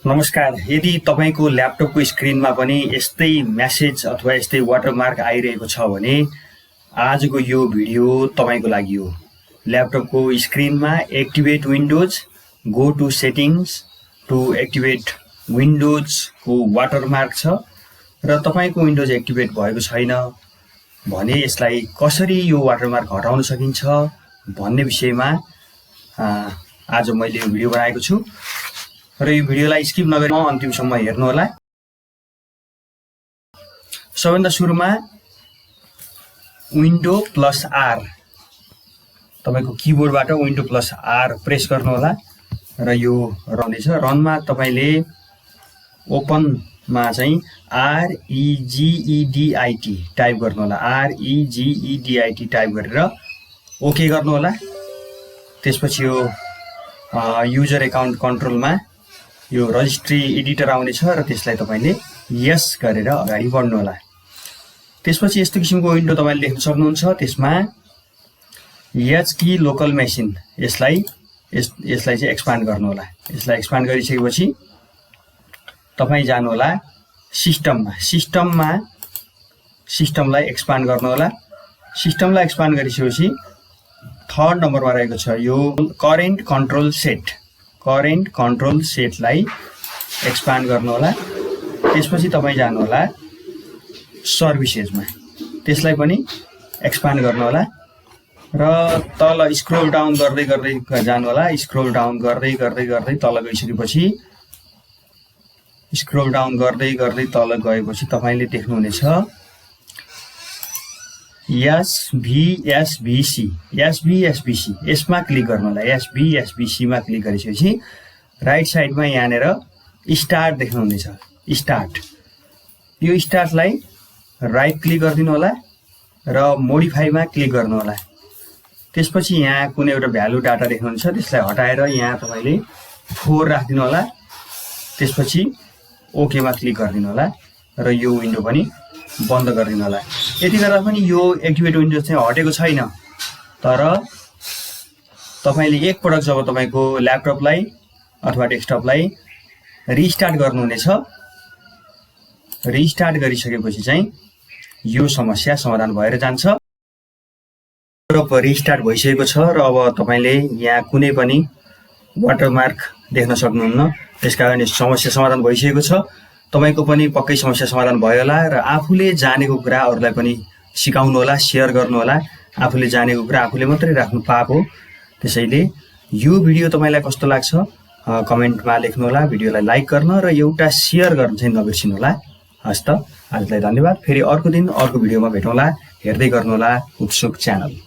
नमस्कार। यदि तपाईको ल्यापटपको स्क्रिनमा पनि यस्तै मेसेज अथवा यस्तै वाटरमार्क आइरहेको छ भने आजको यो भिडियो तपाईको लागि हो। ल्यापटपको स्क्रिनमा activate Windows, go to settings to activate विन्डोजको वाटरमार्क छ र तपाईको विन्डोज एक्टिभेट भएको छैन भने यसलाई कसरी यो वाटरमार्क हटाउन सकिन्छ भन्ने विषयमा आज मैले यो भिडियो बनाएको छु र यो भिडियोलाई स्किप नगरी अन्तिमसम्म हेर्नु होला। सबैभन्दा सुरुमा विन्डो प्लस आर, तपाईको किबोर्डबाट विन्डो प्लस आर प्रेस गर्नु होला र यो रन छ। रनमा तपाईले ओपनमा चाहिँ REGEDIT टाइप गर्नु होला। REGEDIT टाइप गरेर ओके गर्नु होला। त्यसपछि यो युजर एकाउन्ट कन्ट्रोलमा यो रजिस्ट्री एडिटर आउने छ र त्यसलाई तपाईले यस गरेर अगाडि बढ्नु होला। त्यसपछि यस्तो किसिमको विन्डो तपाईले देख्न सक्नुहुन्छ। त्यसमा एच की लोकल मेसिन यसलाई चाहिँ एक्सपान्ड गर्नु होला। यसलाई एक्सपान्ड गरिसकेपछि तपाई जानु होला सिस्टमलाई एक्सपान्ड गर्नु होला। सिस्टमलाई एक्सपान्ड गरिसकेपछि थर्ड नम्बरमा रहेको छ यो करेन्ट कन्ट्रोल सेटलाई एक्सपान्ड गर्नु होला। त्यसपछि तपाई जानु होला सर्भिसेसमा, त्यसलाई पनि एक्सपान्ड गर्नु होला र तल स्क्रोल डाउन गर्दै जानु होला। स्क्रोल डाउन गर्दै तल गइसकेपछि तल गएपछि तपाईले देख्नुहुनेछ SVSBC यसमा क्लिक गर्नु होला। SVSBC मा क्लिक गरिसकेपछि राइट साइडमा यहाँनेर स्टार्ट देख्नुहुनेछ। यो स्टार्टलाई राइट क्लिक गरिदिनु होला र मोडिफाईमा क्लिक गर्नु होला। त्यसपछि यहाँ कुनै एउटा भ्यालु डाटा देख्नुहुन्छ, त्यसलाई हटाएर यहाँ तपाईले 4 राख्दिनु होला। त्यसपछि ओके मा क्लिक गरिदिनु होला र यो विन्डो पनि बन्द गरिदिनु होला। यति गर्दा पनि यो एक्टिभेट विन्डो चाहिँ हटेको छैन, तर तपाईले एक पटक जब तपाईको ल्यापटपलाई अथवा डेस्कटपलाई रिस्टार्ट गर्नुहुनेछ, रिस्टार्ट गरिसकेपछि चाहिँ यो समस्या समाधान भएर जान्छ। र रिस्टार्ट भइसकेको छ र अब तपाईले यहाँ कुनै पनि वाटरमार्क देख्न सक्नुहुन्न। त्यसकारण यो समस्या समाधान भइसकेको छ। तपाईको पनि पक्कै समस्या समाधान भयो होला र आफूले जानेको कुरा अरूलाई पनि सिकाउनु होला, सेयर गर्नु होला। आफूले जानेको कुरा आफूले मात्रै राख्नु पाप हो। त्यसैले यो भिडियो तपाईलाई कस्तो लाग्छ कमेन्टमा लेख्नु होला। भिडियोलाई लाइक गर्न र एउटा सेयर गर्न चाहिँ नबिर्सिनु होला। हस्त आजलाई धन्यवाद। फेरि अर्को दिन अर्को भिडियोमा भेटौँला। हेर्दै गर्नु होला उत्सुक च्यानल।